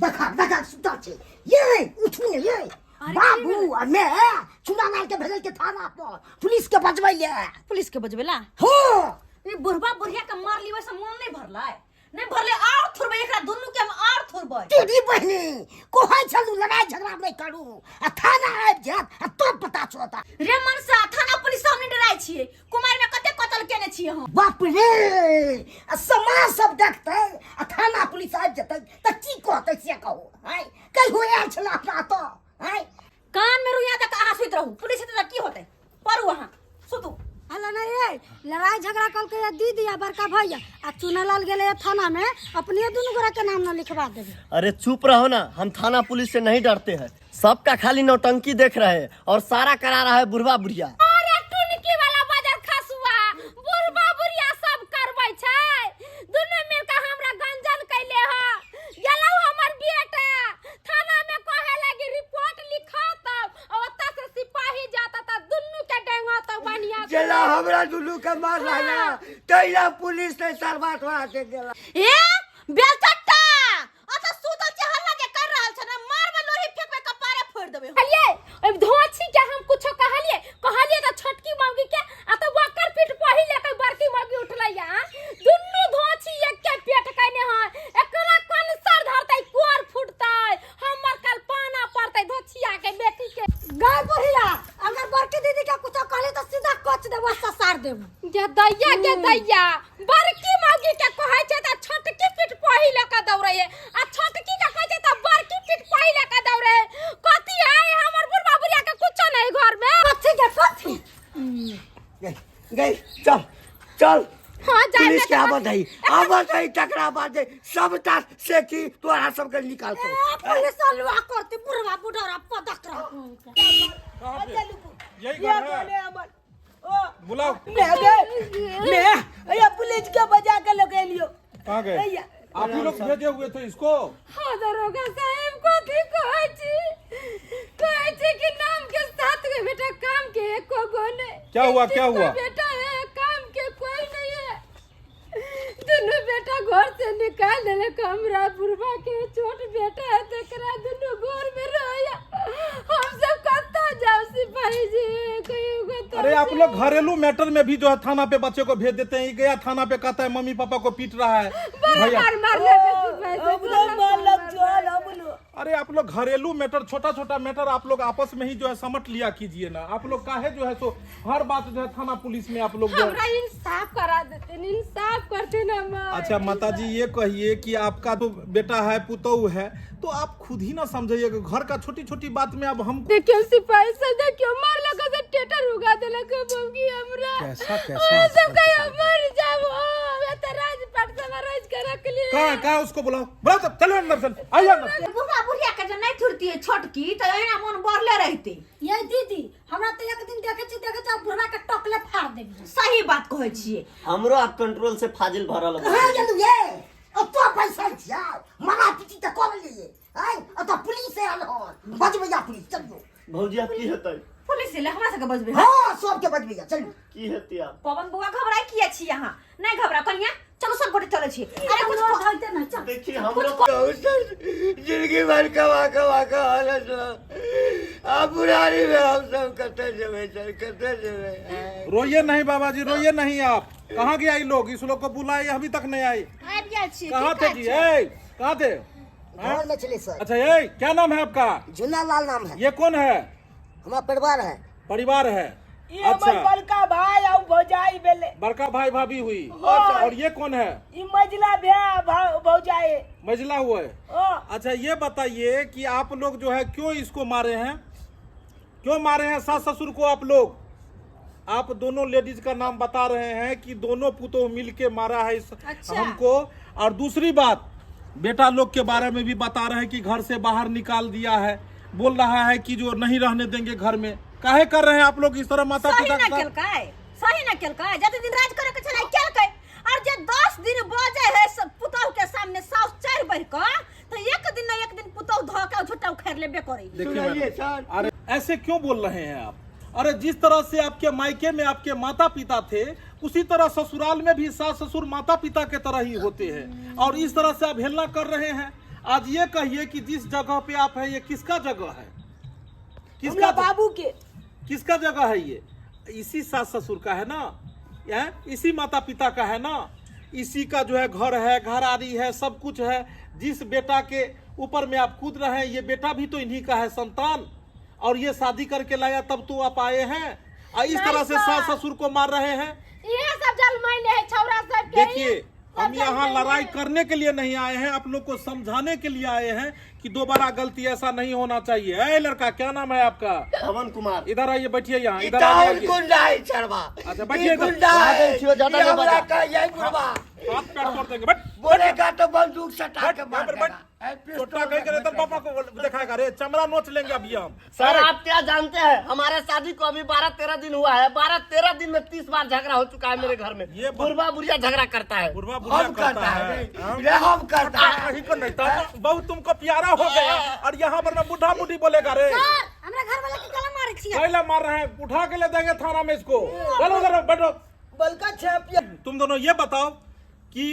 देखा देखा सुतल छै ये उठू ने ये बाबू आ मैं चुनालाल के भेजल के थाना पर पुलिस के बजबै ले। पुलिस के बजबेला? हो। ई बुढ़बा बुढ़िया के मार लीबै से मन नहीं भरलै, नहीं भरले और थुरबै एकरा दुनू के हम और थुरबै। दीदी बहिनी कहै छलू लड़ाई झगड़ा नहीं करू आ थाना आबि जायत आ तब पता चलता। रे मनसा, थाना पुलिस हम नहीं डराइ छियै, कुमारि में कते कतल केने छियै हम। बाप रे, आ समाज सब देखतै आ थाना पुलिस आबि जेतै तऽ की कहतै से कहू? आँय, कहियो आयल छलै अपना तऽ? आँय, कान में रुइया दऽ कऽ अहाँ सुति रहू, पुलिस एतै तऽ की होतै? परू अहाँ सुतू। हला नहीं ए लड़ाई झगड़ा कल के दीदी आ बड़का भैया आ चुनालाल गेले थाना में, अपने दुनू गोरा के नाम न लिखवा देबे। अरे चुप रहो ना, हम थाना पुलिस से नहीं डरते हैं। सबका खाली नौटंकी देख रहे हैं और सारा करा रहा है बुढ़वा बुढ़िया। अरे टुनकी वाला बाजार खसुआ, बुढ़बा बुढ़िया सब करबै छै, दुनू मिल के हमरा गंजन कैले ह। गेलौ हमर बेटा थाना में, कहे लगी रिपोर्ट लिखा तब ओतऽ से सिपाही जाता त दुनू के डेंगा तो बढ़िया से। जेला हमरा दुनू के मार रहा तैला पुलिस ने सरवा तोरा के गेला। ए बेलचट्टा, अतऽ सुतल छै, हल्ला जे कर रहल छै ना, मारबै लोही फेंकबै कपारे फोड़ि देबै। कहलिए ओइ धोछी के हम कुछो कहलिए, कहलिए त छोटकी मौगी के आ त ओकर पीठ पहिले के बड़की मौगी उठलै आ दुनू धोछी एक के पेट कने है। एकरा कनसर धरतै कोर फुटतै, हमर कल पाना पड़तै धोछिया के बेटी के। गाय बुढ़िया, अगर बड़की दीदी के कुछो कहली त सीधा कच देबो, ससार देबो। गे दैया गे दैया, बड़की मौगी के कहै छै त छोटकी पीठ पहिले के दौड़ै है आ छोटकी के कहै छै त बड़की पीठ पहिले के दौड़ै है। कथी है हमर बुढ़बा बुढ़िया के कुछो नहीं घर में? कथी के कथी? गई गई, चल चल। हाँ, जाय। पुलिस के आवत है, आवत है, तकरा बाद सबटा सेठी तोरा सबके निकाल के। ए, पुलिस अलुआ करती बुढ़वा बुढ़रा पदक रह। यही घर है, बुलाओ। मैं गए, मैं ये पुलिस के बजा के लेके लियो। कहाँ गए? भैया। आप ही लोग भेजे हुए थे इसको? हाँ दरोगा साहेब, कथी कहै छी? कहै छी कि नाम के साथ गो बेटा, काम के एको गो नहीं। क्या हुआ, क्या तीन गो हुआ? बेटा है, काम के कोई नहीं है। दोनों बेटा घर से निकाल देलक हमरा। बुढ़वा के छोट बेटा है, तेकरा दोनों घर में रहे। हम सब कत्ता जाओ सिपाही जी, कहियो कत्ता? अरे आप लोग घरेलू मैटर में भी जो है थाना पे बच्चे को भेज देते हैं। ये गया थाना पे, कहता है मम्मी पापा को पीट रहा है बड़ा भैया। मार मार लगे सिपाही जी, हम बड़ा लोग मार मार लग चल हम लोग। अरे आप लोग घरेलू मैटर, छोटा छोटा मैटर आप लोग आपस में ही जो है समट लिया कीजिए ना। आप लोग काहे जो है सो हर बात जो है थाना पुलिस में आप लोग जो है- हमरा इंसाफ करा देते, इंसाफ करते ना माँ। अच्छा माता जी, ये कहिए कि आपका तो बेटा है, पुतोह है, तो आप खुद ही ना समझिए कि घर का छोटी छोटी बात में अब हम देखियो सिपाही सब, देखियो मार लगा से टेटर उगा देलक बबगी हमरा। कैसा कैसा? ओ सब कहियो मर जाओ, ये तो राजपाट सब राज के रख लिए। कहाँ कहाँ? उसको बुलाओ, बुलाओ तब। चलो अंदर, चल आइए अंदर। बुढ़ा बुढ़िया के जे नहीं थुरती छोटकी तऽ एहिना मन बढ़ले रहते। ये दीदी, हमरा तो एक दिन देखे छी, देखे छी बुढ़वा के टकले फाड़ देबी। सही बात कहै छियै। हमरो आप कंट्रोल से फाजिल भरल बा। कहाँ गेलू ये? अतो पैसा छिया मारा पीटी तऽ कऽ लेलियै। आँय, अतऽ पुलिस आयल हन, बजबैया पुलिस, चलियौ। भौजी, आब की हेतै? पुलिस एलै, हमरा सबके बजबै? हँ, सबके बजबैया, चलू। की हेतै आब? पवन बौआ, घबराइ किया छी अहाँ? नहि घबरा कनिया, चलू सब गोटे चलै छी। अरे कुछ धरते ना, चल। देखी हमरो सर, जिंदगी भर कमा कमा के हालत रह। आ बुढ़ारी में हम सब कते जेबै सर, कते जेबै? रोइए नहीं बाबा जी, रोइए नहीं आप। कहाँ गया ये लोग? इस लोग को बुलाए, अभी तक नहीं आई। आबि गेल छी। कहाँ थे जी? ए कहाँ थे? घर में चले सर। अच्छा, ये क्या नाम है आपका? झूना लाल नाम है। ये कौन है? हमारा परिवार है। परिवार है? ई हमर अच्छा। बड़का भाई और भौजाई भेले। बड़का भाई भाभी हुई। अच्छा, और ये कौन है? ई मझला भैया भौजाई। मझला हुआ है? ओ। अच्छा, ये बताइए कि आप लोग जो है क्यों इसको मारे हैं? क्यों मारे हैं सास ससुर को आप लोग? आप दोनों लेडीज का नाम बता रहे हैं कि दोनों पुतोह मिल के मारा है इस अच्छा। हमको। और दूसरी बात, बेटा लोग के बारे में भी बता रहे हैं कि घर से बाहर निकाल दिया है, बोल रहा है कि जो नहीं रहने देंगे घर में। काहे कर रहे हैं आप लोग इस तरह माता सही पिता ना के साथ? केलकै, सही ना केलकै। जते दिन राज करे के छलै केलकै, और जे 10 दिन बजे है सब पुतोह के सामने साउस चढ़ बढ़ के, तो एक दिन न एक दिन पुतोह धऽ के झुट्टा उखाड़ लेबे करै। देखिए सुनाइए मैडम, सर। अरे ऐसे क्यों बोल रहे हैं आप? अरे जिस तरह से आपके मायके में आपके माता पिता थे, उसी तरह ससुराल में भी सास ससुर माता पिता के तरह ही होते हैं, और इस तरह से अवहेलना कर रहे हैं। आज ये कहिए कि जिस जगह पे आप है ये किसका जगह है? हमरा किसका बाबू के। किसका जगह है ये? इसी सास ससुर का है ना, हैं? इसी माता पिता का है ना, इसी का जो है घर है, घरारी है, सब कुछ है। जिस बेटा के ऊपर में आप कूद रहे हैं ये बेटा भी तो इन्हीं का है संतान, और ये शादी करके लाया तब तो आप आए हैं, और इस तरह से सास ससुर को मार रहे हैं। इहे सब जलमैले है छौरा सब के। देखिए हम यहाँ लड़ाई करने के लिए नहीं आए हैं, आप लोग को समझाने के लिए आए हैं कि दोबारा गलती ऐसा नहीं होना चाहिए। ए लड़का, क्या नाम है आपका? पवन कुमार। इधर आइए, बैठिए यहाँ, ई इधर तऽ आइए। और गुंडा है छड़वा। अच्छा, बैठिए ई इधर। गुंडा है। छियो, ज्यादा ई नहीं हमरा बजा। कहिए बुढ़वा। हाथ पैर तोड़ देंगे, बैठ। बोलेगा तो बंदूक सटा के बैठ, मार बैठ, बैठ। देगा। ए, पिस्तौल चोटा कहीं करे तो पापा को दिखाएगा रे, चमड़ा नोच लेंगे अभी हम। सर आप क्या जानते हैं, हमारे शादी को अभी 12-13 दिन हुआ है, 12-13 दिन में 30 बार झगड़ा हो चुका है मेरे घर में। ये बुढ़वा बुढ़िया झगड़ा करता है। बुढ़वा बुढ़िया हम करता करता है है हाँ? रे, हम करता है। कहीं को नहीं था, बहुत तुमको प्यारा हो गया और यहाँ पर ना बुढ़ा बुढ़ी बोलेगा रे। हमरा घर वाला के गला मारे छियै। पहले मार रहे हैं, उठा के ले जाएंगे थाना में इसको। चलो उधर बैठो। बलका छापिया। तुम दोनों ये बताओ कि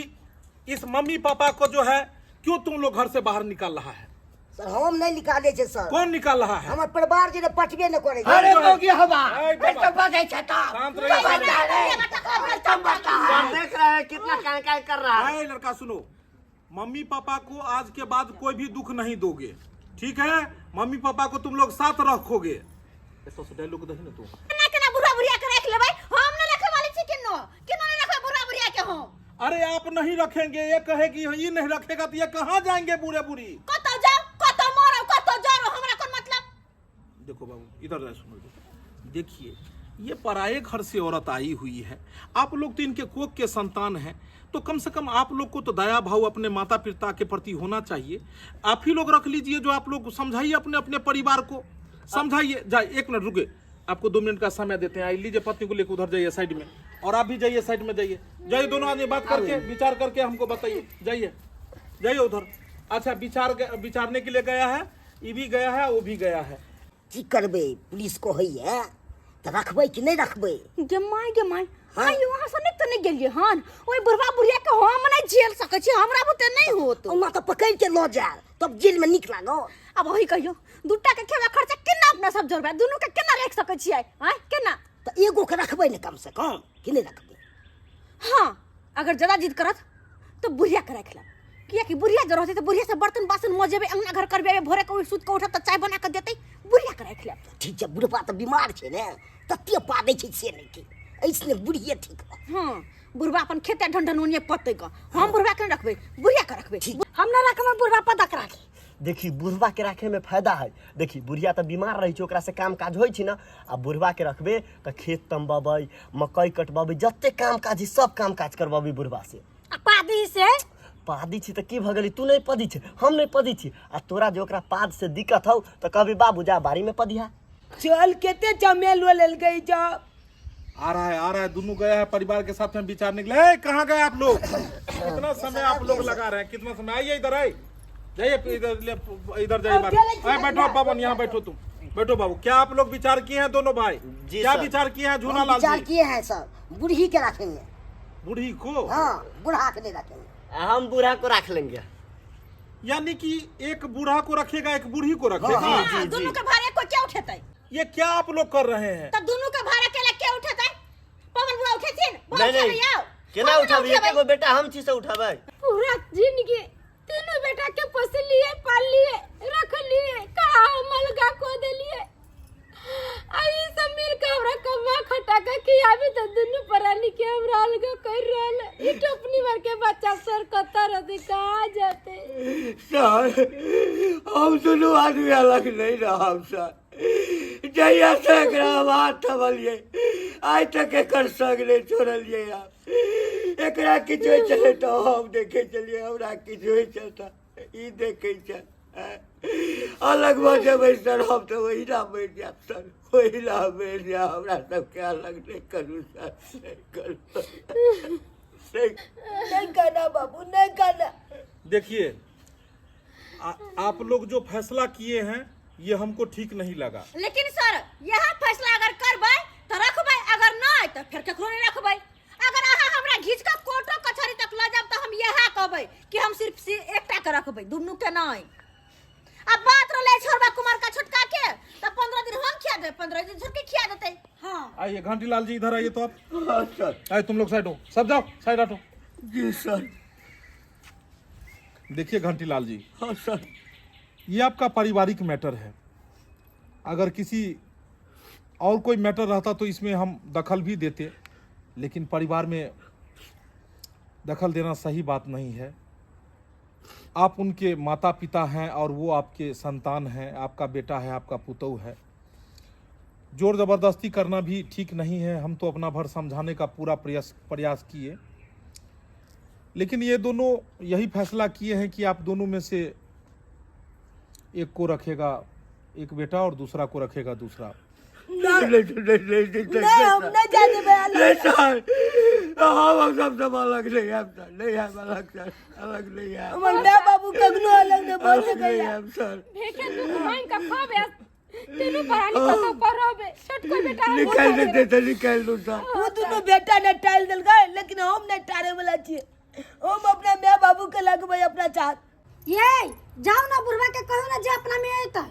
इस मम्मी पापा को जो है क्यों तुम लोग घर से बाहर निकाल रहा है? सर हम नहीं निकाले छै सर। कौन निकाल रहा है? हमर परिवार जे पटबे न करे छै। अरे मोगी हवा ए, बाबा। ए, तो बजै छै तऽ। शांत रहिए, तो बजा रे। तो बजा सर देख रहे हैं कितना काय काय कर रहा है। अरे लड़का सुनो, मम्मी पापा को आज के बाद कोई भी दुख नहीं दोगे, ठीक है? मम्मी पापा को तुम लोग साथ रखोगे। ऐसा डायलॉग दही ना तू। केना केना बुढ़ा बुढ़िया के राखि लेबै? हम नहि रखै वाली छी केनो, केनो नहि रखबै बुढ़ा बुढ़िया के हम। अरे आप नहीं रखेंगे, ये कहेगी ये नहीं रखेगा तो ये कहाँ जाएंगे बूढ़े बूढ़ी? कतौ जाओ, कतौ मरो, कतौ जरो, हमरा कोन मतलब। देखो बाबू इधर आए, सुनो इधर। देखिए ये पराये घर से औरत आई हुई है, आप लोग तो इनके कोख के संतान हैं, तो कम से कम आप लोग को तो दया भाव अपने माता पिता के प्रति होना चाहिए। आप ही लोग रख लीजिए, जो आप लोग समझाइए अपने अपने परिवार को समझाइए। जाइए, 1 मिनट रुके, आपको 2 मिनट का समय देते हैं। आई लीजिए पत्नी को लेकर उधर जाइए साइड में, और आप भी जाइए साइड में, जाइए जाइए, दोनों आदमी बात करके विचार करके हमको बताइए। जाइए जाइए उधर। अच्छा विचार विचारने के लिए गया है, ये भी गया है, वो भी गया है। की करबै, पुलिस कहैया तऽ रखबै कि नहि रखबै? गे my, गे my, आइयो अहाँ से नहि तऽ नहि गेलियै हन। ओहि बुढ़वा बुढ़िया के हम नहि झेल सकै छी, हमरा बुते नहि होत। ओना तऽ पकड़ि के लऽ जायब तब जेल में नीक लागत। आब वही कहियो, दूटा के खेबा खर्चा केना अपना सब जोड़बै? दुनू के केना राखि सकै छियै? आँय केना? तऽ एगो के रखबै ने कम से कम, कि नहि रखबै? हाँ अगर ज्यादा जिद करत तऽ बुढ़िया के राखि लेब, कियाकि बुढ़िया जे रहतै तऽ बुढ़िया से बर्तन बासन मजेबै, अंगना घर करबेबै, भोरे के उठि सुति के उठब तऽ चाय बना के देतै, बुढ़िया के राखि लेब। ठीक छै, बुढ़बा तऽ बीमार छै ने, तते पादै छै से नहि ठीक, ऐसने बुढ़िए ठीक रहत। हाँ बुढ़बा अपन खेते ढन ओनिये पतै ग, हम बुढ़बा के नहि रखबै, बुढ़िया के रखबै। हम न रखबै बुढ़बा पदक राखी। देखी बुढ़वा के राखे में फायदा है। देखी बुढ़िया तऽ बीमार रहै छै, ओकरा से काम काज होइ छै ना, आ बुढ़वा के रखबे तऽ खेत तमबबै, मकई कटबबै, जते काम काज है सब काम काज करबबै बुढ़वा से। आ पादी से? पादी छी तऽ की भऽ गेलै, तू नहि पदी छी, हम नहि पदी छी, आ तोरा जे ओकरा पाद से दिक्कत हौ तऽ कहबी बाबू जा बाड़ी में पदिहा। चल केते चमेल लेलकै जब। आ रहा है, आ रहा है, दोनों गया है परिवार के साथ में विचार निकले। ए, कहाँ गए आप लोग? कितना समय आप लोग लगा रहे हैं, कितना समय? आइए इधर, आइए जाइए इधर, ले, इधर जाइए बाहर। आए, बैठो बाबन, यहाँ बैठो तुम, बैठो बाबू। क्या आप लोग विचार किए हैं दोनों भाई? जी क्या सर। विचार किए हैं झूना हम लाल विचार जी? किए हैं सर, बूढ़ी के रखेंगे। बूढ़ी को? हाँ बूढ़ा के नहीं रखेंगे। हम बूढ़ा को रख लेंगे। यानी कि एक बूढ़ा को रखेगा, एक बूढ़ी को रखेगा। हाँ, दुनू के भार एको के उठेतै? ये क्या आप लोग कर रहे हैं? तऽ दुनू के भार अकेला के उठेतै? पवन बुआ उठेथिन? नहीं नहीं केना उठाबी, एके गो बेटा हम छी से उठाबै। पूरा जिंदगी तीनों बेटा के पोसलिए पाललिए रखलिए, कहाँ मलगा को देलिए, आ ई सब मिल के हमरा कमा खटा के खियाबी तो दुनू प्राणी के हमरा अलग कर रहल। ई टोपनी मार के बच्चा सर कतऽ रहतै, कहाँ जेतै? सर हम दुनू आदमी अलग नहीं रहब सर। जहिया से एकरा हम हाथ थमलियै आइ तक एकर संग नहीं छोड़लियै। आप एकरा किछु होइ छलै तऽ हम देखै छलियै, हमरा किछु होइ छल तऽ ई देखै छल। अलग भऽ जेबै सर हम तऽ ओहिना मरि जायब सर, ओहिना मरि जायब। हमरा सबके अलग नहि करू सर, नहि करू, नहि। नहीं करना बाबू, नहीं करना। देखिए आप लोग जो फैसला किए हैं ये हमको ठीक नहीं लगा। लेकिन सर यह फैसला अगर करबै तऽ रखबै, अगर नहीं तऽ फेर केकरो नहीं रखबै। अगर अहाँ हमरा घीच कऽ कोर्टो कचहरी तक लऽ जायब तऽ हम यह कहबै कि हम सिर्फ एकटा के रखबै दुनू के नहि। आ बात रहलै छोड़बा कुमार का छोटका के तऽ 15 दिन हम खिया देबै, 15 दिन छोटके खिया देतै। हाँ। आइए घंटीलाल जी इधर आइए तो आप। हाँ सर। आइए तुम लोग साइड हो, सब जाओ साइड हटो। जी सर। देखिए घंटीलाल जी। हाँ सर। ये आपका पारिवारिक मैटर है, अगर किसी और कोई मैटर रहता तो इसमें हम दखल भी देते, लेकिन परिवार में दखल देना सही बात नहीं है। आप उनके माता पिता हैं और वो आपके संतान हैं, आपका बेटा है, आपका पुतहु है। जोर ज़बरदस्ती करना भी ठीक नहीं है। हम तो अपना भर समझाने का पूरा प्रयास प्रयास किए, लेकिन ये दोनों यही फैसला किए हैं कि आप दोनों में से एक को रखेगा एक बेटा और दूसरा को रखेगा दूसरा। नहीं नहीं नहीं नहीं नहीं। नहीं, हम नहीं जा देबै अलग। नहीं सर, हम सब सब अलग नहीं है सर, नहीं है अलग सर, अलग नहीं है। हमर माय बाबू कखनो अलग नहीं भऽ अलग नहीं सकैया। है सर। भेखे दुख मांग के खाबे, तीनू प्राणी कतौ पर रहबे, छोटको बेटा हम निकाल देते तो निकाल दू सर। ओ दुनू बेटा ने टालि देलकै, लेकिन हम नहि टारे वाला छियै। हम अपना माय बाबू के लगबै अपना चाहत। ये जाओ ना बुढ़वा के कहू ना जे अपना में अयतै।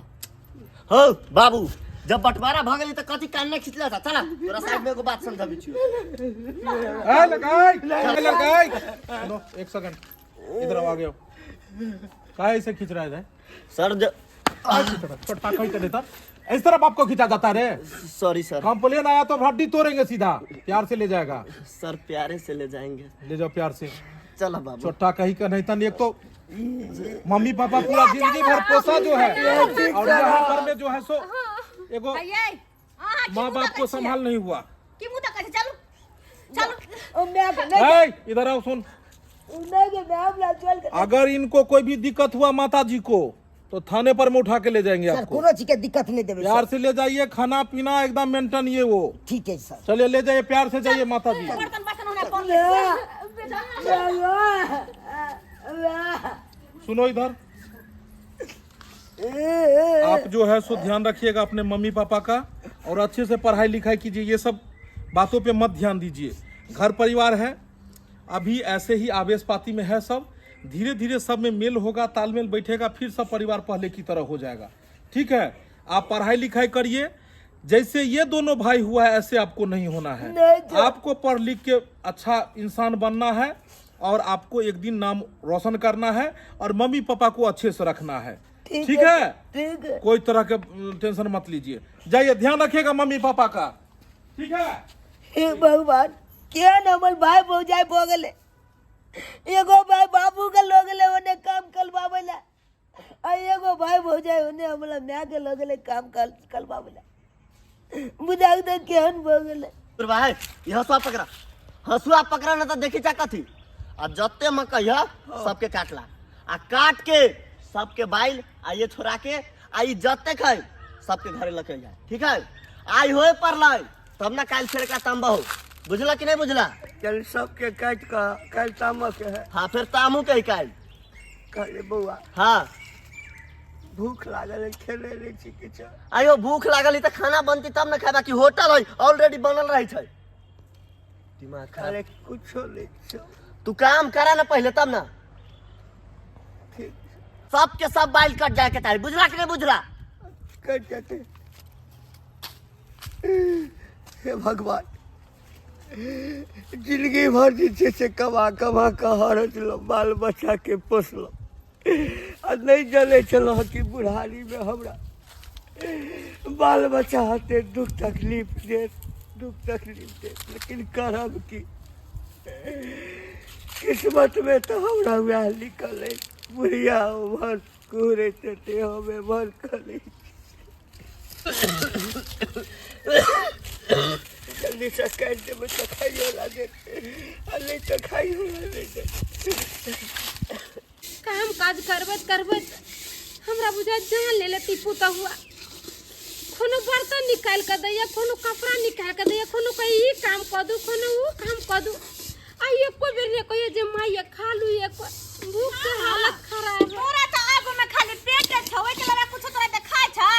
हो बाबू, जब बंटवारा भ गेलै तऽ कथी कान खिचला था? चला तोरा साइड में एगो बात समझाबै छियौ। ए लड़का, ए लड़का, सुनो एक सेकंड, इधर आओ, आगे आओ। काहे ऐसे खींच रहा है? सर छोटा कहीं कर देता, इस तरफ आपको खींचा जाता है रे। Sorry sir. कंप्लेन आया तो हड्डी तोड़ेंगे, सीधा प्यार से ले जाएगा। सर प्यारे से ले जाएंगे। ले जाओ प्यार से। चलो बाबू। छोटा कहीं का नहीं तन, एक तो मम्मी पापा पूरा जिंदगी भर पोसा जो है, और यहाँ पर में जो है सो एगो आइए अहाँ की माँ मुँह बाप तकै को छियै? संभाल नहीं हुआ। की मुँह तकै छियै? चलू चलू। ओ my के नहीं। ए, इधर आओ, सुन। ओ नहीं के my हमरा चल के। अगर इनको कोई भी दिक्कत हुआ माता जी को तो थाने पर में उठा के ले जाएंगे सर आपको। कोनो चीज के दिक्कत नहीं देबै प्यार सर। से ले जाइए, खाना पीना एकदम मेंटेन ये वो। ठीक है सर। चलिए ले जाइए, प्यार से जाइए माता जी। बर्तन बासन होना पड़लै। सुनो इधर, आप जो है सो ध्यान रखिएगा अपने मम्मी पापा का और अच्छे से पढ़ाई लिखाई कीजिए। ये सब बातों पे मत ध्यान दीजिए। घर परिवार है, अभी ऐसे ही आवेश पाती में है सब, धीरे धीरे सब में मेल होगा, तालमेल बैठेगा, फिर सब परिवार पहले की तरह हो जाएगा। ठीक है, आप पढ़ाई लिखाई करिए। जैसे ये दोनों भाई हुआ है ऐसे आपको नहीं होना है। आपको पढ़ लिख के अच्छा इंसान बनना है और आपको एक दिन नाम रोशन करना है और मम्मी पापा को अच्छे से रखना है। ठीक है, ठीक है। कोई तरह के टेंशन मत लीजिए। जाइए, ध्यान रखिएगा मम्मी पापा का। ठीक है। हे भगवान, केहन हमर भाई भौजाइ भऽ गेलै। एगो भाई बाबू के लऽ गेलै ओने काम करबाबै लए, आ एगो भाई भौजाइ ओने हमरा माय के लऽ गेलै काम करबाबै लए। बुझाउ तऽ केहन भऽ गेलै। भाई, ई हंसुआ पकड़ा, हंसुआ पकड़ा ना तऽ देखी चा कथी। आ जते मकई है सबके काटला, आ काट के सबके बाइल आ ये छोड़ा के आ ई जते है सबके घरे लके जाए। ठीक है, आई होए पड़लै तब ना काल्हि फेर एकरा तांबा हो। बुझला कि नहीं बुझला? चल सबके काट के काल्हि तामा के है। हाँ, फिर तामू के काल्हि। कहले बौआ। हाँ। भूख लागल है, खेले नहीं छी किछु। आयो भूख लागल है तऽ खाना बनती तब ना खेबा, कि होटल है ऑलरेडी बनल रहै छै। दिमाग खराब। अरे कुछो नहीं छौ। तू काम करा ना पहले तब ना। ठीक। सबके सब बाइल कट जाए के चाही, बुझला कि नहीं बुझला? कट जाते। हे भगवान, जिंदगी भर जे छै से कमा कमा कऽ हरचलहुँ, बाल बच्चा के पोसलहुँ, आ नहि जनै छलहुँ कि बुढ़ारीमे हमरा बाल बच्चा हते दुख तकलीफ देत, दुख तकलीफ देत। लेकिन करब की, किस्मतमे तऽ हमरा वएह लिखल अछि। बुढ़िया उम्हर कुहरैत हेतै, हम एम्हर करै छी। जल्दी से काटि देबै तऽ खाइयो ला देत, आ नहि तऽ खाइयो ला नहि देत। काम काज करबैत करबैत हमरा बुझाइ जान ले लेती पुतहुआ। कोनो बर्तन निकालि कऽ दैया, कोनो कपड़ा निकालि कऽ दैया, कोनो कही ई काम कऽ दू, कोनो ऊ काम कऽ दू, आ एको बेर नहि कहियो जे माय खा लू एको। भूख के हालत खराब है। तोरा तऽ आगू में खाली पेट छौ, ओहिके अलावा कुछो तोरा देखाइ छौ?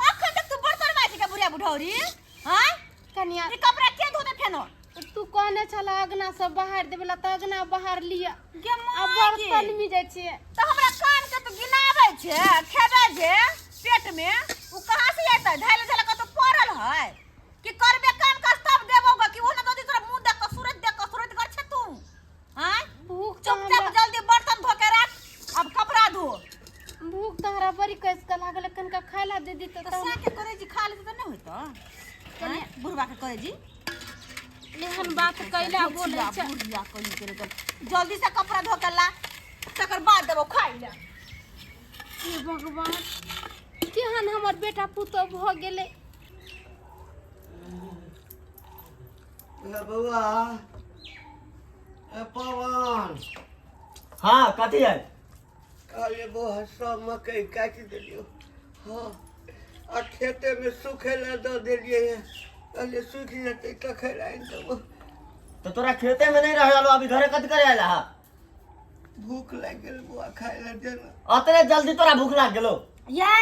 अखन तक तू बर्तन माजि के बुढ़िया बुढ़ौरी, हाँ? कनिया, ई कपड़ा के धोते फेनो? तू कहने छला अगना सब बाहर देबे ला, तऽ अगना बाहर लिअ गे आ माय गे। बर्तन मिजै छियै। तऽ हमरा छै खेबै जे पेट में उ कहाँ से एतै धैले धैले कतौ पड़ल है कि करबे काम काज तब देबो ग कि ओना ददी तोरा मुंह देख के सूरज देख के सूरज कर छे तू हां भूख तो चुपचाप हमरा जल्दी बर्तन धो के राख अब कपड़ा धो भूख तो हमरा बड़ी कस के लागल कनका खाय ला दे दी तो तो सा के करे जी खा लेते त नहीं होइत आँय, बुढ़वा के करे जी एहन बात कैला बोलै छै बुढ़िया कही के रे जल्दी से कपड़ा धो के ला तकर बाद देबो खाइ ला हे भगवान केहन हमर बेटा पुतोह भऽ गेलै ए बौआ ए पवन हाँ कथी है कहलियै बौआ सब मकइ काटि देलियौ हँ आ खेतेमे सुखै लए दऽ देलियै हँ कहलियै सुखि जेतै तखन आनि देबौ तो तोरा खेते में नहीं रहे अभी घरे कथी करे आयल हा भूख लागि गेल बौआ खाय लए दे ने अतने जल्दी तोरा भूख लाग गेलो ये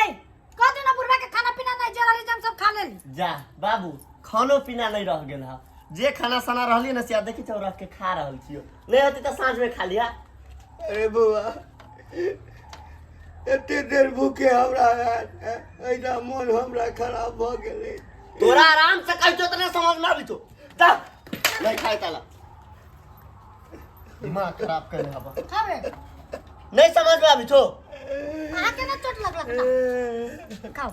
कह देना बुढ़वा के खाना पीना नहीं जरा हम सब खा लेली जा बाबू खानो पीना नहीं रह गेल हा जे खाना साना रहली ना से देखी छौ रख के खा रहल छियो नहीं होती तो साँझ में खा लिया अरे बौआ एते देर भूखे हमरा एहिना मोन हमरा खराब भऽ गेलै तोरा आराम से कहि तो नहीं समझ में आबी छौ जा नहीं खाए ताला दिमाग खराब कर हवा खाबे नहीं समझ में आबी छौ अहाँ के ना चोट लगलक ना खाओ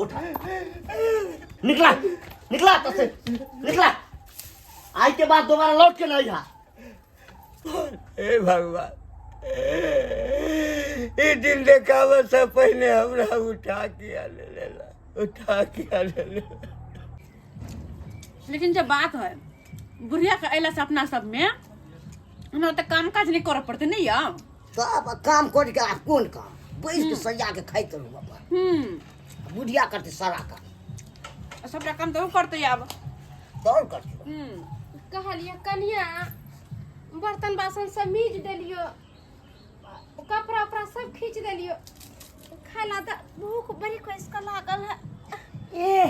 उठा निकला निकला तो से निकला आई के बाद दोबारा लौट के नहीं आ हे भगवान ई दिन देखाबे से पहिने हमरा उठा के ले लेला उठा के ले लेला लेकिन जब बात है बुढ़िया के अयला से अपना सब में हमरा तऽ काम काज नहीं करऽ पड़तै नहीं यौ तब काम कर के आब कोन काम बैस के सजा के खाइत रहू अपन हम्म बुढ़िया करतै सारा काम सबटा काम तऽ ओ करतै आब दौड़ करतै हम्म कहलियै कनिया बर्तन बासन सब मीज देलियो कपड़ा उपड़ा सब खींच देलियो खाय ला तऽ भूख बड़ी कस के लागल है ए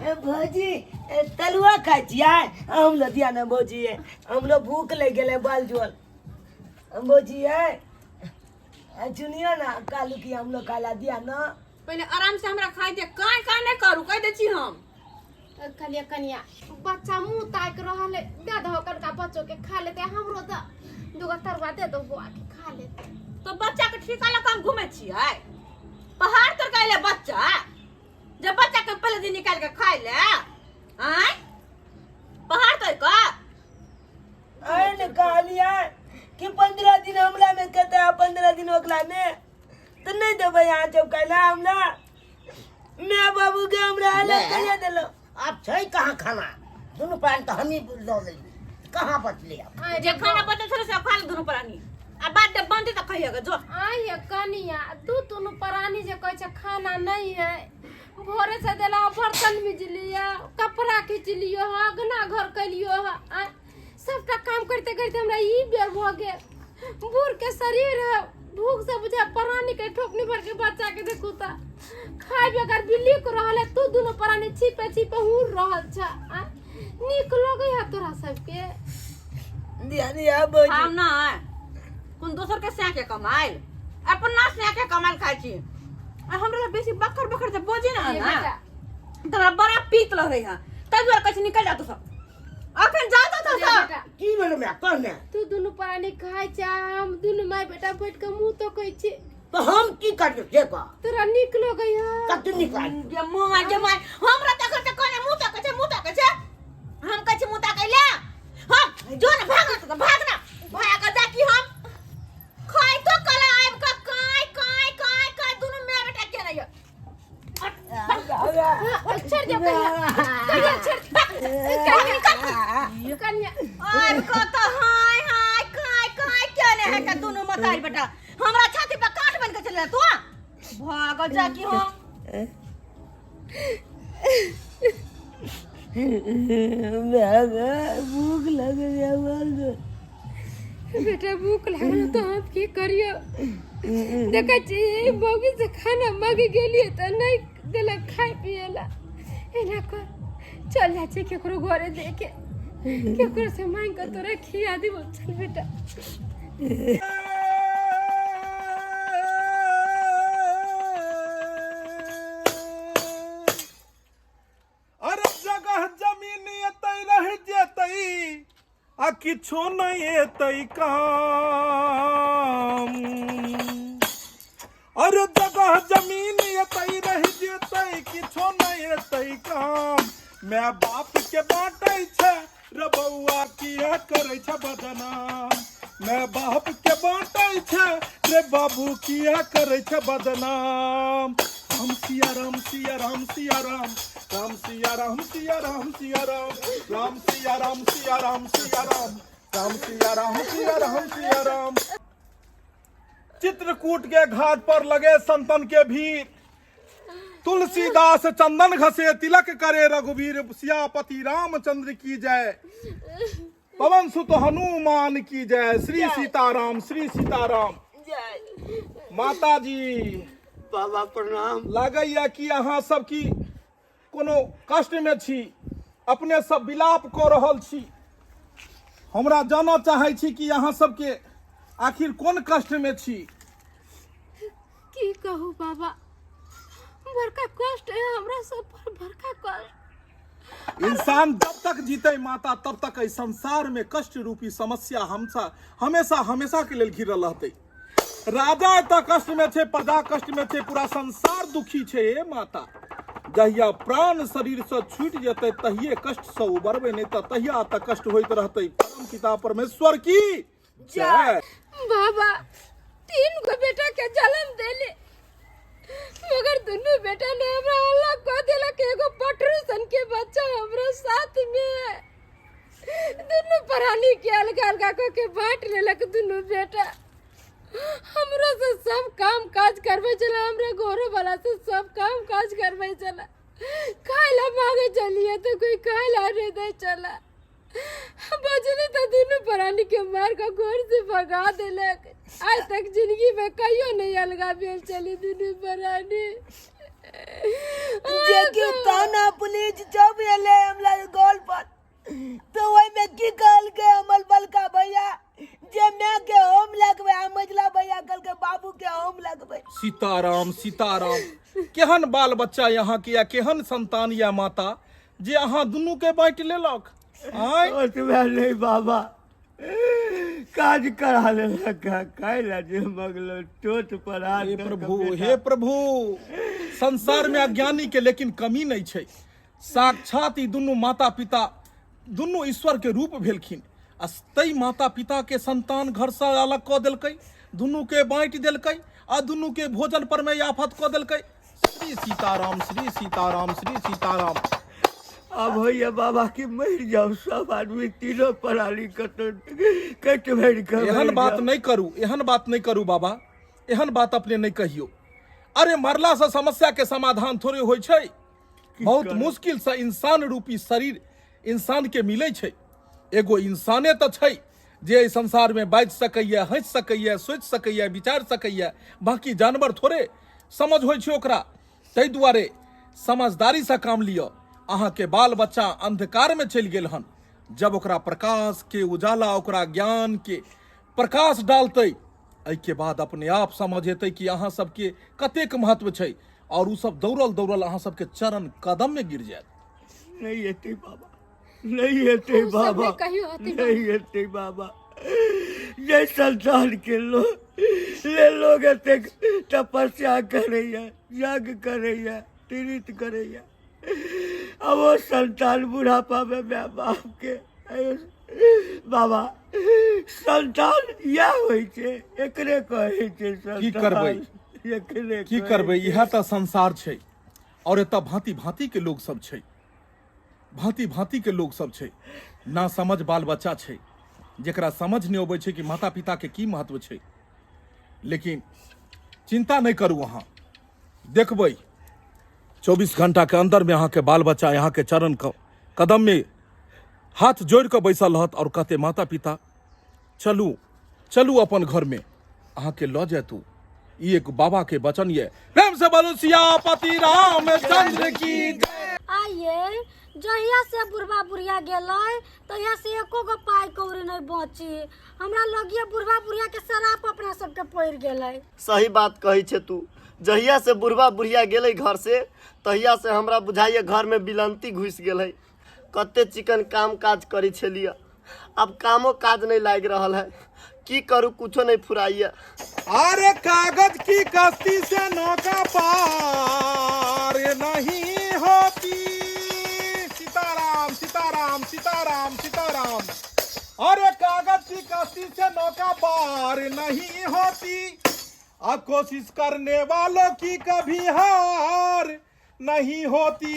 ए भौजी ए, तलुआ खाइ छियै हम लदिया ने भौजी हमरो भूख लागि गेलै बाल जुअल भौजी है चुनियो ना कालू की हम लोग खाला दिया ना पहिले आराम से हमरा खाइ दे काहे काहे नहि करू कहि दै छी हम कहलियै कनिया बच्चा मुँह ताकि रहल है दे दहो कनका बच्चो के खा लेते हमरो तऽ दूगो तरुआ दे दो बौआ के खा लेते तो बच्चा के ठेका लऽ कऽ हम घूमै छियै पहाड़ तर के अयलै बच्चा जब बच्चा के पहले दिन निकाल के खाइ ले आँय पहाड़ तर कऽ अरे ने कहलियै कि 15 दिन हमरा में कहते 15 दिन ओकरा में तो नहीं देबै यहाँ जब कहला हमरा माय बाबू के हमरा अलग कहिया देलो आब छै कहाँ खाना दुनू प्राणी तऽ हमही लऽ लेलियै कहाँ बचलै आब जे खाना बचल छलै से खा ले दुनू प्राणी आ बाद जब बनतै तऽ खइएगा जो आइ हे कनिया दू दुनू प्राणी जे कहै छै खाना नहीं है भोरे से देला बर्तन मिजलियो कपड़ा खींचलियो ह अगना घर कैलियो ह आँय, सबटा काम करते करते हमरा ई बेर भऽ गेल बूढ़ के शरीर है भूख से बुझा प्राणी के ठोकनी भर के बच्चा के देखू त खाय बेगर बिल्ली को रहल है तू दुनू प्राणी छिपे छिपे हुर रहल छ आँय, नीक लगै है तोरा सबके ध्यान या भौजी हम ना कोन दोसर के सैके कमाइल अपना सैके कमाइल खाइ छी आ हमरा लग बेसी बकर बकर जे बजे ना ये ना बेटा तऽ हमरा बड़ा पीत लगै है तै दुआरे कहै छी निकल जा तू सब अखन जा तो ये सब बेटा की भेलो माय कह ने तू दुनू प्राणी खाय छै हम दुनू माय बेटा बैठ के मुंह तकै छी तऽ हम की करियौ से कह तोरा नीक लगै है कते नीक लागै जे मुँह जे माय हमरा तखन तऽ कहने मुँह तकै छै मुँह तकै छै हम कहै छी मुँह तकै ले हम जो ने भाग ना तो भाग ना भाग जा की हम खाइतो कला आबि कऽ काँय काँय काँय काँय दुनू माय बेटा के नहीं छोड़ दे कन्या कन्या छोड़ कन्या कन्या आबि कऽ तऽ हाय हाय काँय काँय के ने है के दुनू मतारी बेटा हमरा छाती पर काट बन के चले तू भाग जा की हम भूख लग गया बोल बेटा भूख लागल तऽ हम की करियो देखै छी मौगी से खाना मांगे गेलियै तऽ नहि देलक खाय पिए ला एना कर चल जाइ छी केकरो घरे देखे केकरो से मांगि कऽ तोरा खिया देबो चल बेटा किछो नहि एतै काम। अरे जगह जमीन एतै रहि जेतै, किछो नहि एतै काम। माय बाप के बाँटै छै रे बौआ, किया करै छै बदनाम? माय बाप के बाँटै छै रे बाबू, किया करै छै बदनाम? राम सिया राम सिया राम सिया राम, राम सिया राम सिया राम सिया राम, राम सिया राम सिया राम सिया राम, राम सिया राम सिया राम सिया राम। चित्रकूट के घाट पर लगे संतन के भीड़, तुलसीदास चंदन घसे तिलक करे रघुवीर। सियापति रामचंद्र की जय, पवन सुत हनुमान की जय, श्री सीताराम श्री सीताराम। माता जी बाबा प्रणाम। लागैया कि अहाँ सब की कोनो कष्ट में छी, अपने सब विलाप कऽ रहल छी। हमरा जानऽ चाहै छी कि अहाँ सबके आखिर कोन कष्ट में छी। की कहू बाबा, बड़का कष्ट है हमरा सब पर, बड़का कष्ट। इंसान जब तक जीते माता, तब तक एहि संसार में कष्ट रूपी समस्या हमसा हमेशा हमेशा के लेल घिरल रहतै। राजा एतऽ कष्ट में छै, प्रजा कष्ट में छै, पूरा संसार दुखी छै। ए माता, जहिया प्राण शरीर से छूटि जेतै तहिये कष्ट से उबरबै, नहीं तऽ तहिया तक कष्ट होइत रहतै। परम पिता परमेश्वर की जय। बाबा, 3 गो बेटा के जन्म देले, मगर दुनू बेटा ने हमरा अलग कऽ देलक। एगो पटरू सन के बच्चा हमरा साथ में है। दुनू प्राणी के अलग अलग कऽ के बांट लेलक। दुनू बेटा हमरो से सब काम काज करबै छलै, हमरा घरो वाला से सब काम काज करबै छलै। खाय ला मांगे चलिए तो कोई खाय ला नहीं दे चला। बजली तो दुनू प्राणी के मार के घर से भगा देलक। आज तक जिंदगी में कहियो नहीं अलगा भेल चली दुनू प्राणी। जे कि थाना पुलिस जब एले हमरा गोल पर, तो ओहि में की कहलकै हमर बलका भैया जे माय के हम लगबै, आ मझला भैया कहलकै बाबू के हम लगबै। सीताराम सीताराम। केहन बाल बच्चा यहाँ के या केहन संतान या माता जे अहाँ दुनू के बांटि लेलक? आँय? ओतबे नहि बाबा, काज करा लेलक, खाय ला जे मगलो चोट पर हाथ हे दऽ कऽ प्रभु, बेटा। हे प्रभु, संसार में अज्ञानी के लेकिन कमी नहीं छै। साक्षात ई दुनू माता पिता दुनू ईश्वर के रूप भेलखिन, आ तै माता पिता के संतान घर से अलग कऽ देलकै, दुनू के बांटि देलकै आ दुनू के भोजन पर में आफत कऽ देलकै। श्री सीताराम श्री सीताराम श्री सीताराम। आब होइए बाबा कि मरि जाउ सब आदमी तीनों प्राणी कतौ कटि भरि कऽ एहन मरि बात जाउ। नहीं करू, एहन बात नहीं करू बाबा, एहन बात अपने नहीं कहियो। अरे मरला से समस्या के समाधान थोड़े होइ छै। बहुत करब? मुश्किल से इंसान रूपी शरीर इंसान के मिलै छै। एगो इंसाने तऽ छै जे एहि संसार में बाजि सकैए, हँसि सकैए, सोचि सकैए, विचारि सकैए। बाकी जानवर थोड़े समझ होइ छै ओकरा। ताहि दुआरे समझदारी से काम लिअ। अहाँके बाल बच्चा अंधकार में चलि गेल हन, जब ओकरा प्रकाश के उजाला, ओकरा ज्ञान के प्रकाश डालतै, एहिके बाद अपने आप समझ एतै कि अहाँ सबके कतेक महत्व छै, और उ सब दौड़ल दौड़ल अहाँ सबके चरण कदम में गिर जायत। नहीं एतै बाबा, नहीं एतै उ सब बाबा, नहि कहियो होतै बाबा। नहीं एतै बाबा। जे संसार के लोग ले लोग एतेक तपस्या करैया, यज्ञ करैया, तीर्थ करैया, आ ओ संतान बुढ़ापा में माय बाप के, बाबा संतान इएह होइ छै, एकरे कहै छै संतान। की करबै? एकरे की कहै करबै? छै। इएह तऽ संसार छै, और एतऽ भांति भांति के लोग सब छै, भांति भांति के लोग सब छै। ना समझ बाल बच्चा छै जेकरा समझ नहि अबै छै कि माता पिता के की महत्व छै। लेकिन चिंता नहि करू, अहाँ देखबै 24 घंटा के अंदर में अहाँके बाल बच्चा अहाँके चरण कदम में हाथ जोड़ कऽ बैसल रहत और कहते माता पिता चलू चलू अपन घर में, अहाँके लऽ जायतू। ई एक बाबा के वचन ये। प्रेम से बोलू सियापति रामचंद्र की जय। आइए जहिया से बुढ़बा बुढ़िया गेलै तहिया से एको गो पाइ कौड़ी नहीं बची। हमरा लगिए बुढ़बा बुढ़िया के शराप अपना सबके पड़ि गेलै। सही बात कहै छै तू। जहिया से बुढ़बा बुढ़िया गेलै घर से, तहिया से हमरा बुझाइए घर में बिलंती घुसि गेलै। कते चिकन काम काज करै छलियै, अब कामो काज नहीं लाग रहल है, की करू कुछो नहीं फुराइया। अरे कागज की कश्ती से नौका पार नहीं होती। सीताराम सीताराम सीताराम सीताराम। अरे कागज की कश्ती से नौका पार नहीं होती, अब कोशिश करने वालों की कभी हार नहीं होती।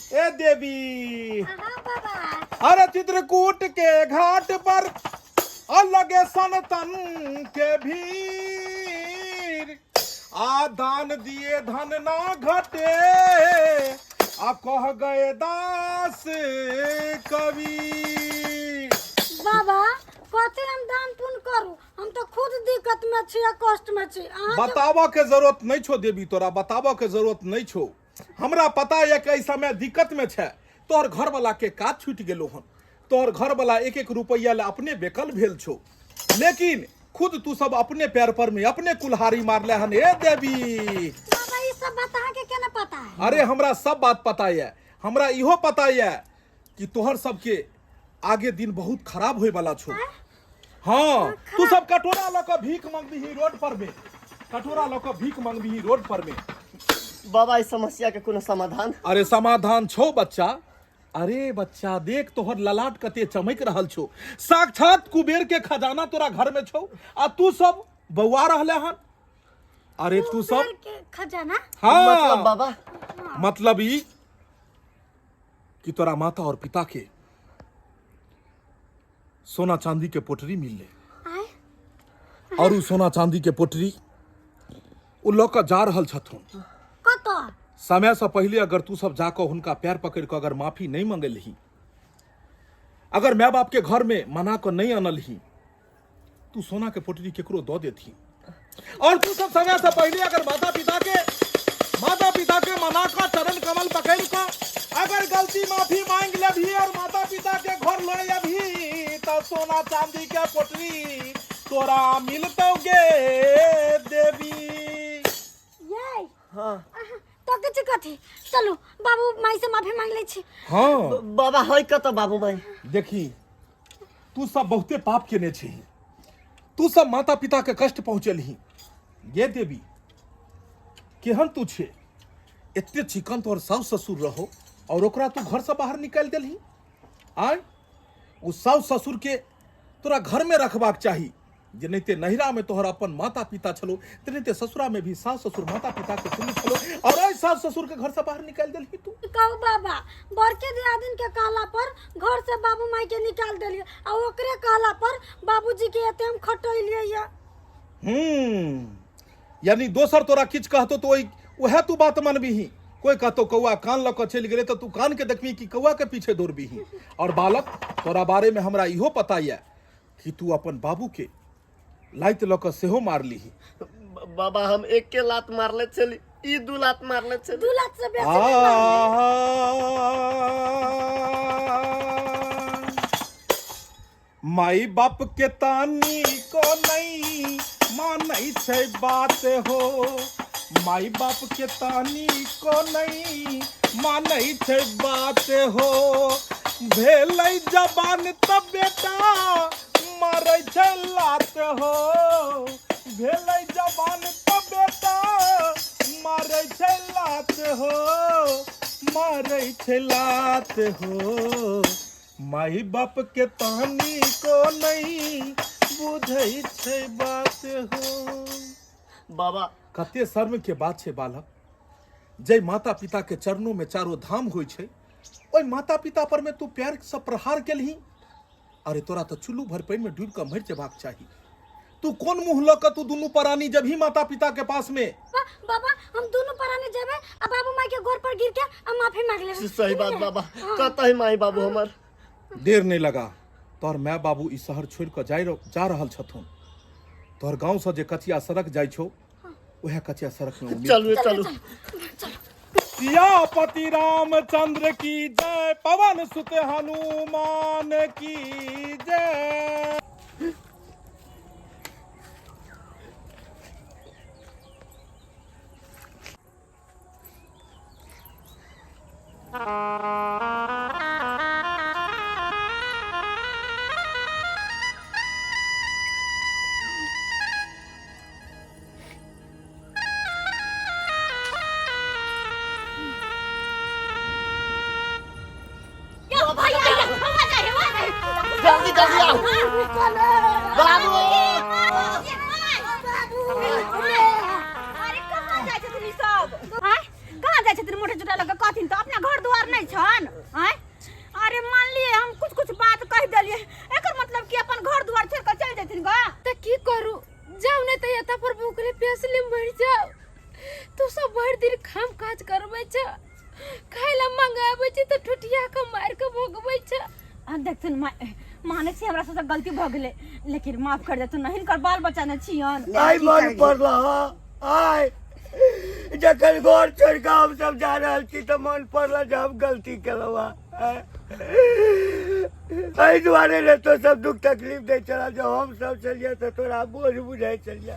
ए देवी, हाँ बाबा। अरे चित्रकूट के घाट पर अलग सनतन के भीड़, आदान दिए धन ना घटे, आ कह गए दास कवि। बाबा कथी हम दान पुण्य करू, हम तो खुद दिक्कत में छी आ कष्ट में छी। अहाँ बताबऽ के जरूरत नहीं छो देवी, तोरा बताबऽ के जरूरत नहीं छो। हमरा पता यऽ कि एहि समय दिक्कत में छै। तोहर घरवाला के काज छूटि गेलो हन, तोहर घरवाला एक एक रुपैया ले अपने बेकल भेल छो, लेकिन खुद तू सब अपने पैर पर में अपने कुल्हाड़ी मारले हन। ए देवी, बाबा ई सब बात अहाँ के केना पता है? अरे हमरा सब बात पता यऽ। हमरा इहो पता यऽ कि तोहर सबके आगे दिन बहुत खराब होय वाला छो। हाँ, तू सब कटोरा लऽ कऽ भीख मंगबिही रोड पर में, कटोरा लऽ कऽ भीख मंगबिही रोड पर में। बाबा इस समस्या के कोनो समाधान? अरे समाधान छो बच्चा। अरे बच्चा देख तोहर ललाट कते चमक रहल छो, साक्षात कुबेर के खजाना तोरा घर में छो आ तू सब बौआ रहले हन। अरे तू सब कुबेर के खजाना? हाँ। मतलब बाबा? मतलब ई कि तोरा माता और पिता के सोना चांदी के पोटरी मिलले आय और उ सोना चांदी के पोटरी उ लऽ कऽ जा रहल छथुन। कतऽ? समय से पहले अगर तू सब जाकऽ हुनका पैर पकड़ कऽ अगर माफी नहीं मंगलही, अगर माय बाप के घर में मना कऽ नहीं अनलही, तू सोना के पोटरी केकरो दऽ देथी। और तू सब समय से पहले अगर माता पिता के मना कऽ चरण कमल पकड़ कऽ अगर गलती माफी मांग लेबही और माता पिता के घर लऽ अबही तऽ सोना चांदी के पोटरी तोरा मिलतौ गे देवी। ये हाँ तो किछु कथी, चलू बाबू माई से माफी मांग लै छी। हाँ बाबा है कतऽ बाबू माई? देखी तू सब बहुते पाप केने छही, तू सब माता पिता के कष्ट पहुँचेलही। गे देवी केहन तू छे, एते चिकन तोहर साउस ससुर रहो और ओकरा तू घर से बाहर निकालि देलही। आय ओ साउस ससुर के तोरा घर में रखबाक चाही, जे नहीं ते नहिरा में तोहर अपन माता पिता छलो तेनाहिते ससुरा में भी सास ससुर माता पिता के तुल्य छलो और एहि सास ससुर के घर से बाहर निकालि देलही तू। कहू बाबा, बड़के दियादिन के कहला पर घर से बाबू माई के निकाल देलिए आ ओकरे कहला पर बाबूजी के एते हम खटैलिए या। यानी दोसर तोरा किछु कहतो तो ओहि वएह तू बात मनबिही। कोई कहतो कौआ कान लऽ कऽ चलि गेलै तऽ तू कान के देखबिही कि कौआ के पीछे दौड़बिही। और बालक तोरा बारे में हमरा इहो पता यऽ कि तू अपन बाबू के लात लऽ कऽ सेहो मारलीही। बाबा हम एके लात मारले छली, ई दू लात मारले छली। दू लात से बेसी नहि मारले। माई बाप के तानी को नहीं मानै छै बात हो, माई बाप के तानी को नहीं मानै छै बात हो, भेलै जवान तब बेटा मारै छै लात हो, भेलै जवान तब बेटा मारै छै लात हो, मारै छै लात हो, माई बाप के तानी को नहीं बुझै छै बात हो। बाबा कते शर्म के बात छै बालक, जै माता पिता के चरणों में चारो धाम होइ छै ओहि माता पिता पर में तू प्यार से प्रहार केलही। अरे तोरा तऽ चुल्लू भर पानि में डूबि कऽ मरि जेबाक चाही। तू कोन मुँह लऽ कऽ तू दुनू प्राणी जबही माता पिता के पास में? बाबा हम दुनू प्राणी जेबै आ बाबू माई के गोर पर गिर के आ माफी मांग लेबै। सही बात बाबा, कतऽ है माई बाबू हमर? देर नहीं लगा, तोहर my बाबू ई शहर छोड़ि कऽ जा रहल छथुन। तोहर गाँव से जे कचिया सड़क जाइ छौ वएह कचिया सड़क में उम्मीद। चलू चलू। सियापति रामचंद्र की जय, पवन सुत हनुमान की जय। ने बाबू अरे कहाँ जाइ छथिन ई सब आँय कहाँ जाइ छथिन मोटे जुटा लऽ कऽ कहथिन तऽ अपना घर दुआर नहि छन आँय अरे मान लिए हम कुछ कुछ बात कहि देलियै एकर मतलब कि अपन घर दुआर छोड़ि कऽ चलि जेथिन गा तऽ की करू जाउ नहि तऽ एतऽ पर भूखले प्यासले मरि जाउ तू सब भरि दिन काम काज करबै छ खाय ला मंगाबै छी तऽ ठुठिया के मारि के भोगबै छ आ देखथुन मानै छी हमरा सबसँ गलती भऽ गेलै लेकिन माफ कर देथुन ने हिनकर बाल बच्चा ने छियन आइ मन पड़ल हँ आइ जखन घर छोड़ि कऽ हमसभ जा रहल छी तऽ मन पड़ल जे हम गलती केलहुँ हँ एहि दुआरे ने तो सब दुख तकलीफ दै छला जे हम सब छलियै तऽ तोरा बोझ बुझाइ छलियै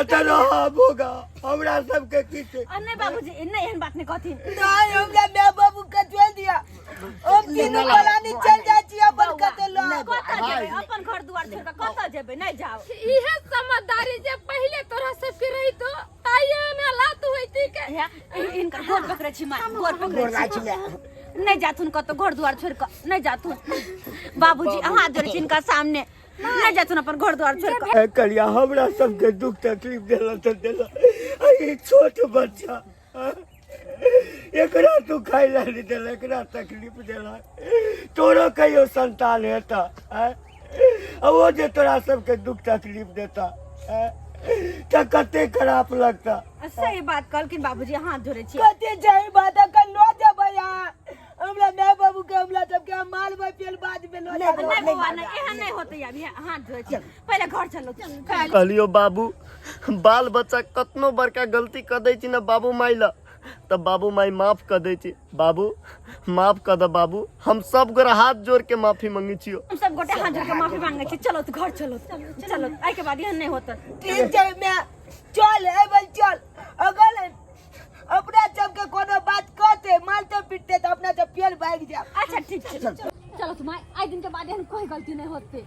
एतऽ रह भोगा हमरा सबके की छै आ नहि बाबूजी नहि एहन बात नहि कहथिन नहीं हमरा माय बाबू के छोड़ दिया हम तीनू पलानी चल जाइ छी अपन कतौ लऽ कतऽ जेबै अपन घर दुआर छोड़ि कऽ कतऽ जेबै नहि जाउ इहे समझदारी जे पहिले तोरा सबके रही तो आइए हालात होइती के हे, हिनकर गोर पकड़ै छी माय गोर पकड़ै छी नहि जाथुन कतौ घर दुआर छोड़ि कऽ नहि जाथुन बाबूजी अहाँ जोड़ै छी हिनका सामने नहि जाथुन अपन घर दुआर छोड़ि कऽ ए करिया हमरा सबके दुख तकलीफ देला तऽ देला आ ई छोट बच्चा एकरा तू खाय ला नहीं देला एकरा तकलीफ देला तोरो कहियो संतान हेता आँय? आ ओ जे तोरा सबके दुख तकलीफ देता आँय? तऽ कते खराब लगता सही बात कहलखिन बाबूजी हाथ जोड़ै छी कते जाई बात अखन लऽ जेबै अहाँ हमरा माय बाबू के हमरा सबके हम मारबै फेर बाद में लऽ जेबै नहीं बौआ नहीं एहन नहीं होते अभी हाथ जोड़ै छी पहिले घर चलो कहलियो बाबू बाल बच्चा कतनो बड़का गलती कऽ दै छी ने बाबू माय लए तऽ बाबू माय माफ कऽ दै छी बाबू माफ कऽ दऽ बाबू हम सब गोरा हाथ जोड़ के माफी मंगै छियो हम सब गोटे हाथ जोड़ के माफी मांगे छी चलो तो घर चलो चलो एहि के बाद एहन नहीं होते ठीक छै माय चल एबै चल अगर अपना सबके कोनो बात कहते मारते पीटते तऽ अपना सब फेर भागि जायब अच्छा ठीक छै चलो तुम आइ दिन के बाद एहन कोई गलती नहीं होते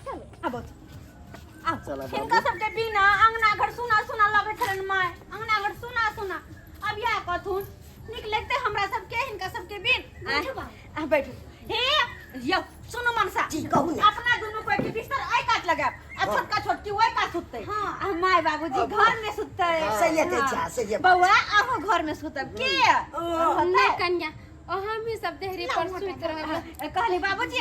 चलो आबो चला बाबू। हिनका सबके बिना अंगना घर सुना सुना लगै छलनि माय अंगना घर सुना सुना अब इएह कहथुन नीक लगतै हमरा सबके हिनका सबके बिन आ बैठू हे यौ सुनू मनसा जी, कहू ने। अपना दुनू कोई के बिस्तर एहि कात लगायब आ छोटका छोटकी ओहि कात सुततै आ माय बाबूजी घर में सुततै सहिए कहै छै, सहिए बात। बौआ अहूँ घर में सुतब के नहि कन्या हमही सब देहरी पर सुति रहब कहली बाबूजी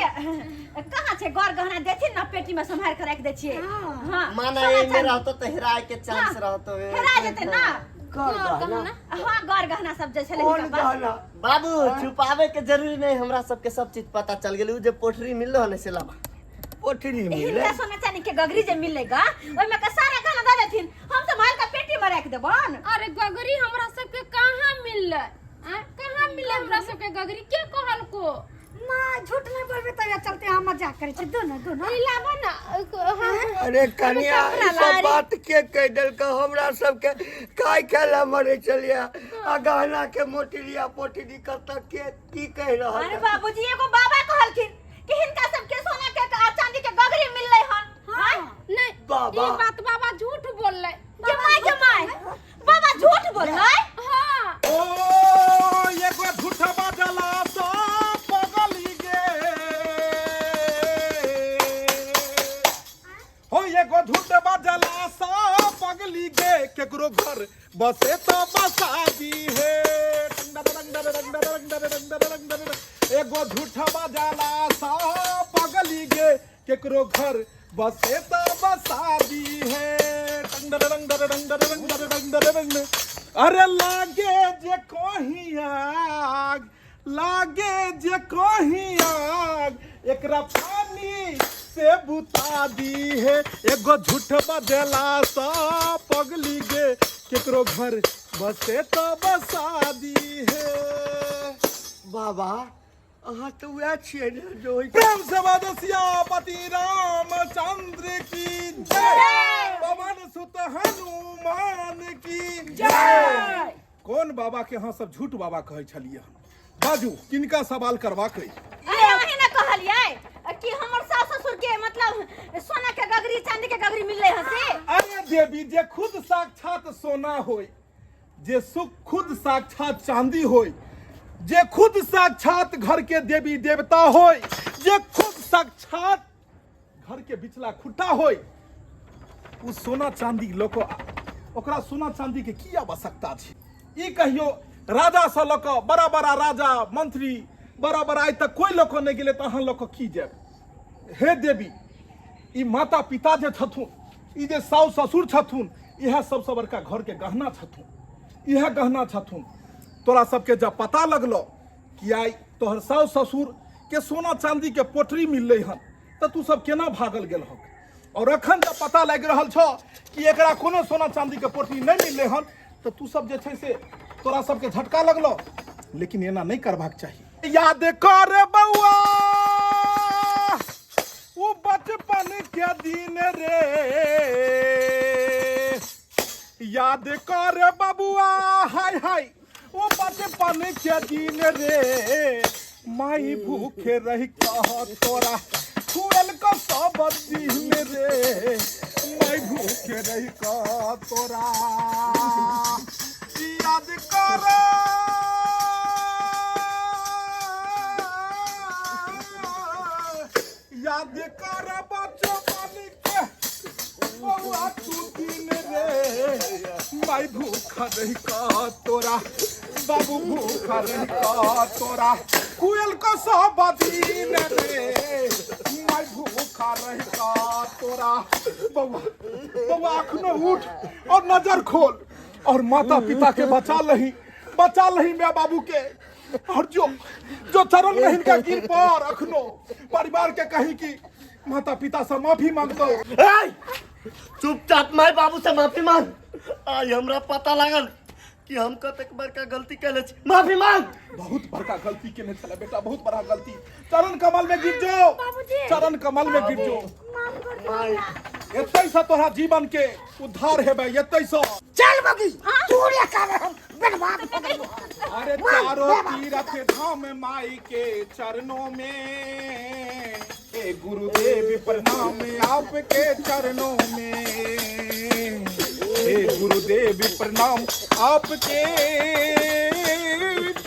कहाँ छै गौर गहना देथिन ना पेटी में सम्हार के राखि दै छियै हाँ माना सोना एहिमे चांदी। रहतो तऽ हेराय के चांस हाँ, रहतो हेरा जेतै ना गौर गहना हाँ गौर गहना सब जे छलै कोन हिनका पास। गहना बाबू छुपावे के जरूरी नहीं हमरा सबके सब चीज पता चल गेल उ जे पोठरी मिललो हन से लाबा पोठरी मिले हिनका सोना चांदी के गगरी जे मिलेगा ओहिमे के सारा गहना दऽ देथिन हम सम्हार के पेटी में राखि देबन अरे गगरी हमरा सबके कहाँ मिललै आँय, कहाँ मिललै हमरा सबके गगरी के कहलको ना झूठ नहीं बोलबे तो ये चलते हम मजाक करे छी दोनों दोनों ई लाबो ना हाँ अरे कन्या ई सब बात के कह देलक हमरा सबके काय खेला मरे छलियै आ गहना के मोटरी आ पोटरी कतऽ के की कहि रहल अरे है? बाबूजी एगो बाबा कहलखिन कि हिनका सबके सोना के आ चांदी के गगरी मिललै हन हाँ? नहीं बाबा। ई बात बाबा झूठ बोललै के माय के माय बाबा झूठ बोललै हाँ ओ एगो झूठबा जला सा पगली गे हो एगो झूठबा जला सा पगली गे केकरो घर बसे तो बसा दी हे एगो झूठबा जला सा पगली गे केकरो घर बसे तो बसा दी है अरे लागे जे कहीं आग लागे जे कहीं आग एकरा पानी से बुता दी है एगो झूठ बदला सा पगली गे केकरो घर बसे तो बसा दी है बाबा अहाँ तऽ उएह छियै ने जे ओहि प्रेम से बाजो सियापति रामचंद्र की जय पवन सुत हनुमान की जय कोन बाबा के अहाँ सब झूठ बाबा कहै छलियै हन बाजू किनका सवाल करबाक अछि अरे अहीं ने कहलियै कि हमर सास ससुर के मतलब सोना के गगरी चांदी के गगरी मिललै हन से अरे देवी जे खुद साक्षात सोना होय जे सुख खुद साक्षात चांदी होय जे खुद साक्षात घर के देवी देवता होय जे खुद साक्षात घर के बिचला खुट्टा होय ओ सोना चांदी लऽ कऽ ओकरा सोना चांदी के की आवश्यकता छै ई कहियो राजा से लऽ कऽ बड़ा बड़ा राजा मंत्री बड़ा बड़ा आइ तक कोई लऽ कऽ नहि गेलै तऽ अहाँ लऽ कऽ की जायब हे देवी ई माता पिता जे छथुन ई जे साउ ससुर छथुन इएह सबसँ बड़का घरके गहना छथुन इएह गहना छथुन तोरा सबके जब पता लगलो कि आइ तोहर साउ ससुर के सोना चांदी के पोटरी मिललै हन तऽ तू सब केना भागल गेल हक और अखन जब पता लागि रहल छौ कि एकरा कोनो सोना चांदी के पोटरी नहि मिललै हन तऽ तू सब जे छै से तोरा सबके झटका लगलो लेकिन एना नहि करबाक चाही याद कर बउआ ओ बचपन के दिन रे याद कर बबुआ हाय हाय ओ बचपन के दिन रे माई भूखे रही कह तोरा खुएल क सब दिन रे माई भूखे रही कह तोरा याद कर याद कर बचपन के बउआ तू दिन रे माई भूखा रही का तोरा बाबू भूखा रही का तोरा कुयल को सब दिन रे माई भूखा रही का तोरा बउआ बउआ अखनो उठ और नजर खोल और माता पिता के बचा लही बचा लही माँ बाबू के और जो जो चरण में हिनका गिर पर अखनो परिवार के कही कि माता पिता से माफी मांगतो ए! चुपचाप माय बाबू से माफी मांग आइ हमरा पता लागल कि हम कतेक बड़का गलती केले छी माफी मांग बहुत बड़का गलती केने छले बेटा बहुत बड़ा गलती चरण कमल में गिर जो बाबूजी। चरण कमल में गिर जो माफ कर दो माय एतै से तोरा जीवन के उद्धार हेबे एतै से चल बगी तोरे कारण हम बर्बाद हो गेलहुँ। अरे चारों तीर्थ धाम माई के चरणों में ए गुरुदेव प्रणाम आपके चरणों में हे गुरुदेव प्रणाम आपके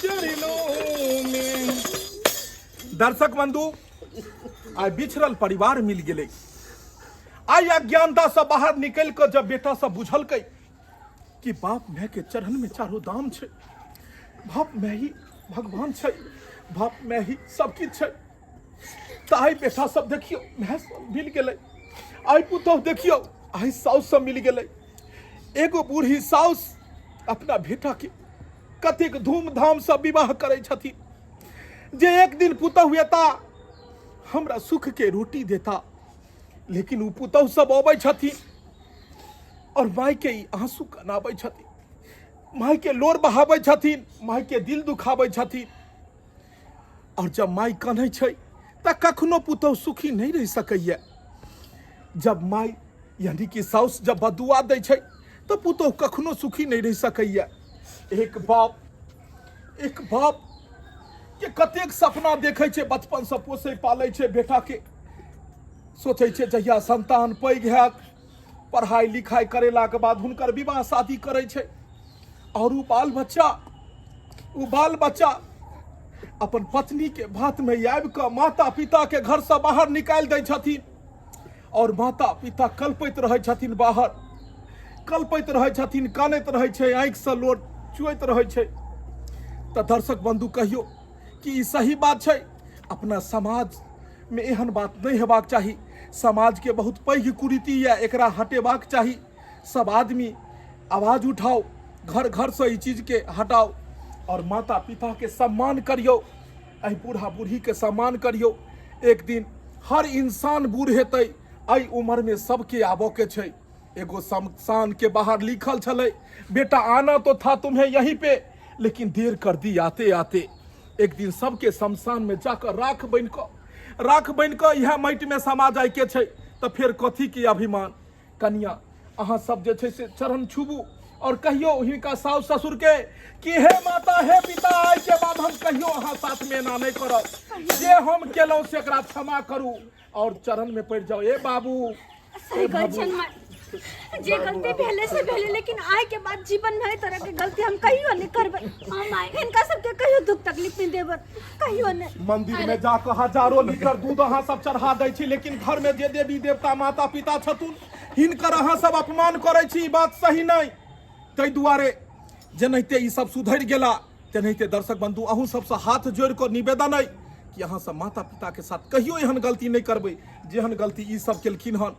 चरणों में दर्शक बंधु आइ बिछड़ल परिवार मिल गेलै आइ अज्ञानता से बाहर निकलि कऽ जब बेटा सब बुझलकै कि बाप माय के चरण में चारो दाम छै बाप माय ही भगवान छै बाप माय ही सब किछु छै तऽ आइ बेटा सब देखियौ माय सब मिल गेलै आइ पुतोहु देखियौ आइ साउस सब मिल गेलै एगो बूढ़ी साउस अपना बेटा के कतेक धूमधामसँ विवाह करै छथिन जे एक दिन पुतहु एता हमरा सुख के रोटी देता लेकिन ओ पुतहु सब अबै छथिन और माय के ई आंसू कनाबै छथिन माय के लोर बहाबै छथिन माय के दिल दुखाबै छथिन और जब माय कनै छै तऽ कखनो पुतहु सुखी नहि रहि सकैए जब माय यानी कि साउस जब बदुआ दै छै तऽ पुतहु कखनो सुखी नहि रहि सकैए एक बाप एक बाप के कतेक सपना देखै छै बचपनसँ पोसै पालै छै बेटाके सोचै छै जहिया संतान पैघ हैत पढ़ाइ लिखाइ करेलाके बाद हुनकर विवाह शादी करै छै आओर ओ बाल बच्चा ओ बाल बच्चा अपन पत्नीके बातमे आबि कऽ माता पिताके घरसँ बाहर निकालि दै छथिन आओर माता पिता कलपैत रहै छथिन बाहर कलपैत रहै छथिन कानैत रहै छै आँखिसँ लोर चुएत रहै छै तऽ दर्शक बंधु कहियौ कि ई सही बात छै अपना समाजमे एहन बात नहि हेबाक चाही समाजके बहुत पैघ कुरीति यऽ एकरा हटेबाक चाही सब आदमी आवाज उठाउ घर घरसँ ई चीजके हटाउ आओर माता पिताके सम्मान करियौ एहि बूढ़ा बूढ़ीके सम्मान करियौ एक दिन हर इंसान बूढ़ हेतै एहि उम्रमे सबके आबऽके छै एगो शमशान के बाहर लिखल छलै बेटा आना तो था तुम्हें यहीं पे लेकिन देर कर दी आते आते एक दिन सबके शमशान में जाकर राख बन कऽ राख बन कऽ इएह माटिमे समा जायके छै तऽ फेर कथी के अभिमान कनिया अहाँ सब जे छै से चरण छुबू और कहियो हिनका साउस ससुर के कि हे माता हे पिता आइ के बाद हम कहियो अहाँ साथ में एना नहि करब जे हम केलहुँ से एकरा क्षमा करू और चरण में पड़ि जाओ ए बाबू सही कहै छियनि माय। जे गलती भेले से भेले, लेकिन आय के बाद जीवन में एहि तरह के गलती हम कहियो नहीं करबै। हम आइ हिनका सबके कहियो दुख तकलीफ नहीं देबै, कहियो नहीं। मंदिर में जाकर हजारों लीटर दूध अहाँ सब चढ़ा दै छी, लेकिन घर में जे देवी देवता माता पिता छथुन हिनकर अहाँ सब अपमान करै छी, ई बात सही नहीं। ताहि दुआरे जेनाहिते ई सब सुधरि गेला तेनाहिते दर्शक बंधु अहूँ सबसँ हाथ जोड़ि कऽ निवेदन अइ कि अहाँ सब माता पिता के साथ कहियो एहन गलती नहीं करबै जेहन गलती ई सब केलखिन हन।